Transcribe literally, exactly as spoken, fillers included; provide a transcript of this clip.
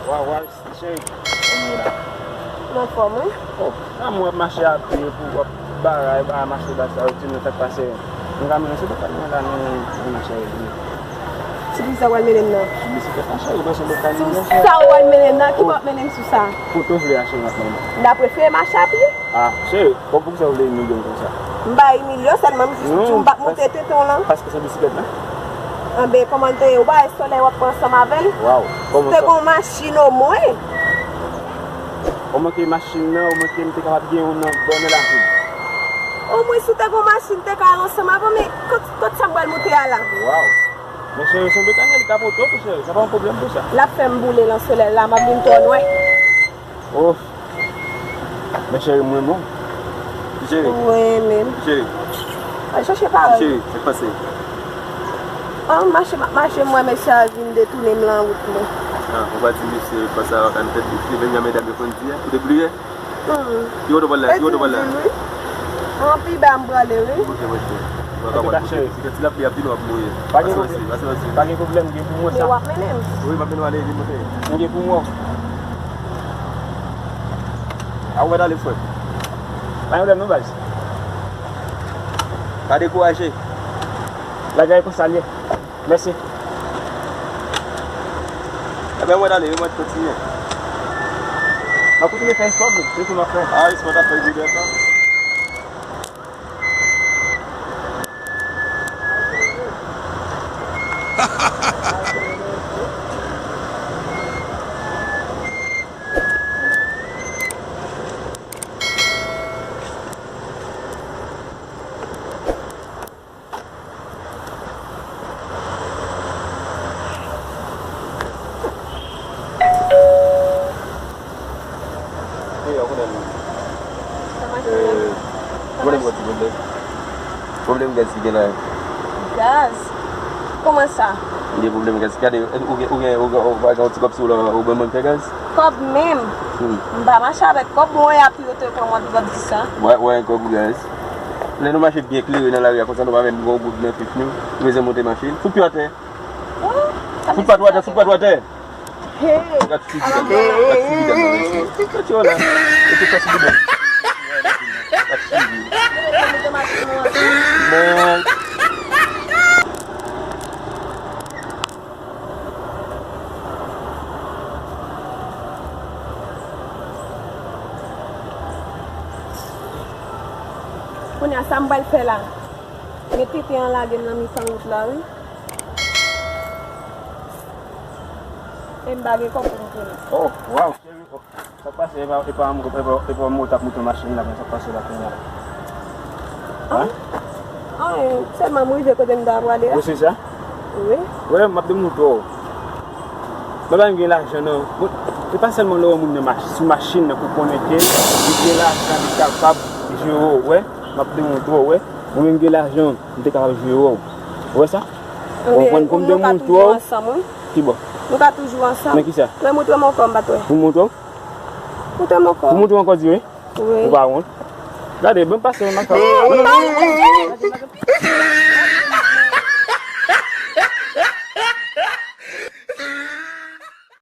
Waw, waw, cheri, kòman w ye la? M anfòm, wi. Oh, a mwen ap mache a pye pou w ap bagay, bagay mache ba sa, ou di nou sa k pase. M ka mennen sou bèt la, nou la, nou, nou mache avèk li. Sou ki sa w al mennen m nan? Sou bisiklèt la, cheri, ou panse m bèt la, non, cheri. Sou sa w al mennen m nan? Ki bò w ap mennen m sou sa? Kote w vle a, cheri, m ap mennen w. M ta prefere mache a pye. Ah, cheri, kòman, poukisa w vle imilye m konsa? M pa imilye w, sèlman m jis di w m p ap monte tenten w lan. Paske se bisiklèt la? Anben, kòman l te ye? Ou pa wè solèy w ap pran ansanm avè l? Waw, kòman sa? Si te gen yon machin omwen. Omwen ke machin nan, omwen ke m te kapab gen youn nan bò nan lavil. Omwen si w te gen yon machin, te ka al ansanm avè w, men kot, kot sa m pral monte a la? Waw. Men cheri, se yon bèt la, li ka pote w tou, cheri. Sa pa yon pwoblèm pou sa. L ap fè m boule nan solèy la, m ap vin twò nwè. Oh. Men cheri, m renmen w. Ti cheri. Ou renmen m. Ti cheri. Al chèche pawòl. Ti cheri, sa k pase? An, mache, m ap mache, m wè mesye a vin detounen m lan wout mwen. Ah, ou pa di mesye, pa sa, an tèt de fye, menm jan medam yo konn di a, ou te bliye? Hmm. Ki kote w pral la? Ki kote w pral la? An pi ba m prale, wi. Ok, mwen cheri. Antouka, cheri. Ti lapli ap vini, w ap mouri. Pa gen pwoblèm. Pa gen pwoblèm, gen pou mwen sa. Men w ap mennen m. Wi, m ap mennen w ale, vin monte. M gen pou mwen. A ou mèt ale, frè. Pa gen pwoblèm non, baz. Pa dekouraje. Lagay konsa l ye. Mèsi. Ebyen, mwen ale, mwen kontinye. M ap kontinye fè espò, men, se tou m ap fè. Ah, espò t ap fè gou dèyè sa. Ou konnen m. Ou konnen m gen ti pwoblèm. Pwoblèm gaz ki gen la. Gaz? Kòman sa? M gen pwoblèm gaz. Gade, ou gen, ou gen, ou gen, ou pa gen yon ti kòb sou ou la, ou ban mwen fè gaz? Kòb menm? Hmm. M pa mache avèk kòb, bon, e api yo te pran mwen pou kòb di sa. Wè, wè, kòb pou gaz. Lè nou mache byen klere nan lari a konsa, nou pa mèt gen yon goud nan fif nou. Nou bezwen monte machin. Fout pye atè. Fout pa twò atè, fout pa twò atè. Hey. Gad figi dam nan, mesye. Gad yo la. E te fè sou bouda. Gad figi. Men. Kounye a, sa m pral fè la? Met tenten an lage m nan mitan wout la, wi. E m pa gen kòb pou m tounen. Oh, waw, cheri, oh. Sa k pase, e pa, e pa, e pa, e pa mwen w t ap moute machin la, men sa k pase la kounye a? Hein? Anyen, sèlman m rive kote m ta prale a. Ou se sa? Wi. Wè, m ap demontre w. Mwen pa gen lajan, non. Bon, se pa sèlman lè w wè moun nan mach-, sou machin nan pou konnen ke li gen lajan, li kapab jere w, wè. M ap demontre w, wè. Mwen menm gen lajan, m te kapab jere w. Ou wè sa? Ou konprann? Pou m demontre w. Ki bò? Nou ka toujou ansanm. Men ki sa? Mwen montre m ankò, m pa t wè. Pou m montre w? Montre m ankò. Pou m montre w ankò, di wi. Wi. Ou pa wont? Gade, ban m pase, m ap fè. Non, non, non, non, non.